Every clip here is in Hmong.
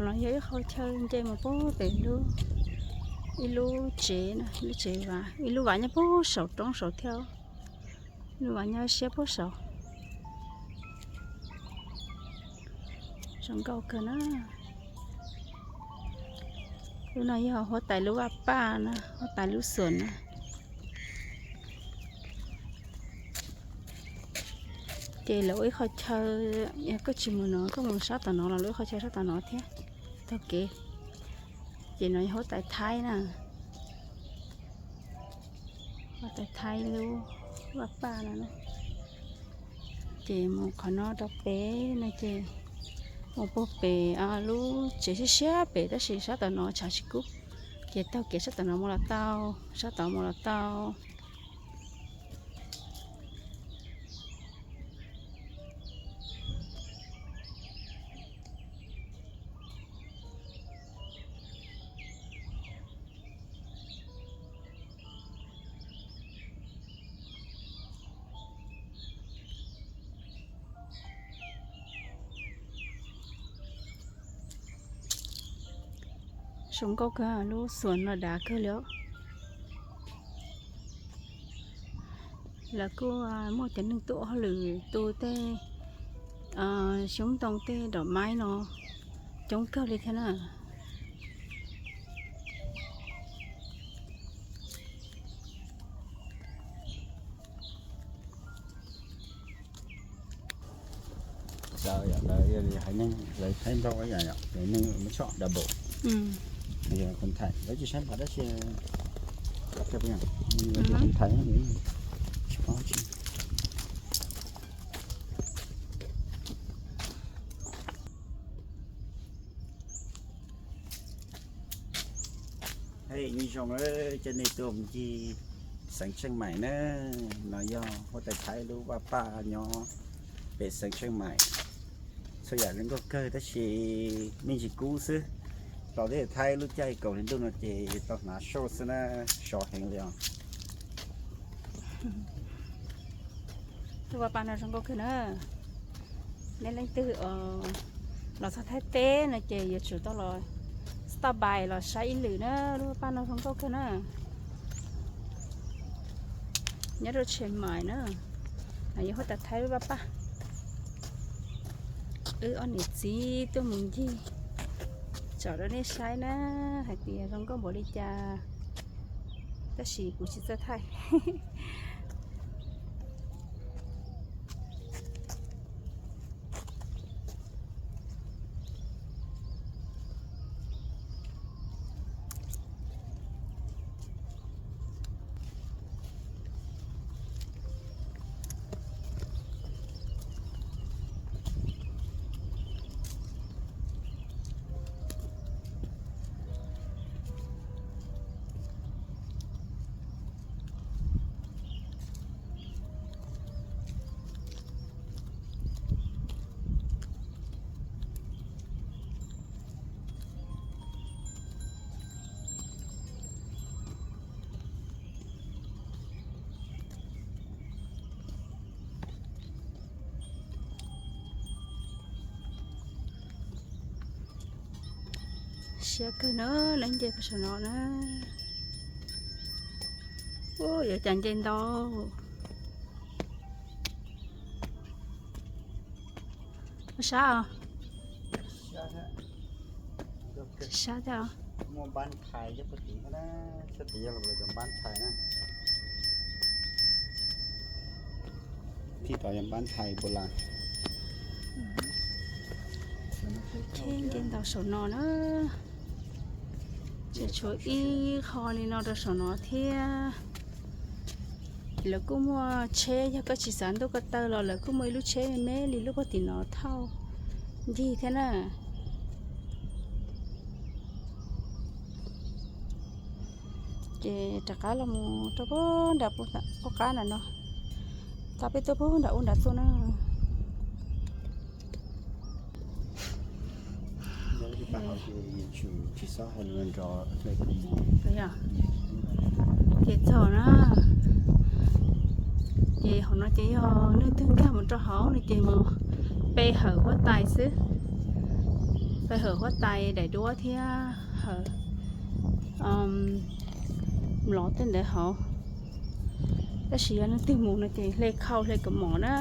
No yog ib qho chaw nce mus puag pem lub, ib lub tsev, lub tsev, ib lub vaj nyob puag saum roob saud thiab. Lub vaj nyob siab puag saud. Zoo nkauj kawg na. Lub no yog huab tais lub vaj paj na, huab tais lub xuas na. Ces lawv ua ib qho chaw, yog koj tsis mus no koj mus sab tom no los lawv ua ib qho chaw sab tom no thiab, taug kev. Ces no yog huab tais Thaib na, huab tais Thaib lub vaj paj no. Ces mus qhov no rau pem no ces mus puag pem lub tsev siab siab pem tab sis sab tom no tshav tsis kub. Ces taug kev sab tom no mus los tau, sab tod mus los tau. Zoo nkauj kawg, lub xuas no dav kawg li os. Lawv kuj muaj cov neeg tuaj ua hauj lwm tu tej xyoob ntoo tej dom maib no coob kawg li thiab na. Lawv haiv neeg, lawv Thaib Nplog ib yam, lawv neeg muab tshoj double. Yog Koos Thaim lawv tsis saib npaum tab sis Koos Thaim tsis paub tsis. Hej, nyob zoo cov nej tuaj mus ncig xeev Tsheej Maim na, no yog huab tais Thaib lub vaj paj nyob pem xeev Tsheej Maim. Txhua yam zoo nkauj kawg tab sis me ntsis kub xwb. Los teb chaws Thaib lub caij kaum hli ntuj no ces tau hnav short xwb na, sov heev li os. Tus vaj paj no zoo nkauj kawg na. Nej leej twg los txog Thaib teb no ces yuav tsum tau los stop by los saib ib lwm na, lub vaj paj no zoo nkauj kawg na. Nyob rau Tsheej Maim na, yog huab tais Thaib lub vaj paj. Wb ob niam txiv tuaj mus ncig tsom rau nej saib na, hais tias zoo nkauj npaum li cas, tab sis kuv tsis txawj thaij. Siab kawg na, lawv nce puag saum no na. Ua, yuav cas nce ntau. Sab os. Sab thiab os. Muaj npab thais nyob puag tim thiab na, sab tim yog lawv cov npab thais na. Tim tod yog npab thais npua las. Nce ntau saum no na. Tseem tshuav ib qho li no rau saum no thiab. Lawv kuj muaj tsheb, yog koj tsis xav ntuj ko taw los lawv kuj muaj ib lub tsheb me me li lub puag tim no thauj ncig thiab na. Ces rov qab los mus rau puag nram ub qab nram no, tau peb tuaj puag nram ub nram tuaj na. Ces txog na, ces hauv no ces yog leej twg nkag mus rau hauv no ces mus pe hawm huab tais xwb. Peb hawm huab tais daim duab thiab hawm mlov tej ntawd hauv. Tab sis yog leej twg mus no ces hle khau hle kaus mom na.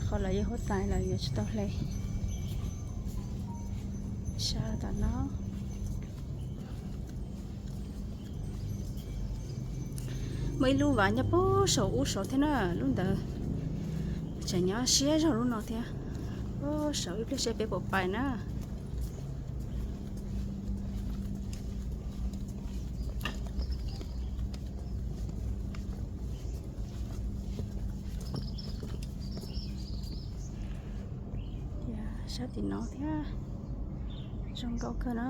Qhov lawv yog huab tais lawv yuav tsis tau hle. Sab tom no. Muaj ib lub vaj nyob puag saum ub saud thiab na, lub ntawd tseem nyob siab zog lub no thiab. Puag saud ib pliag seb peb puas pais na. Sab tim no thiab, zoo nkauj kawg na.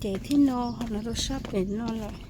Ces thib no ho los rau sab pem no lawm.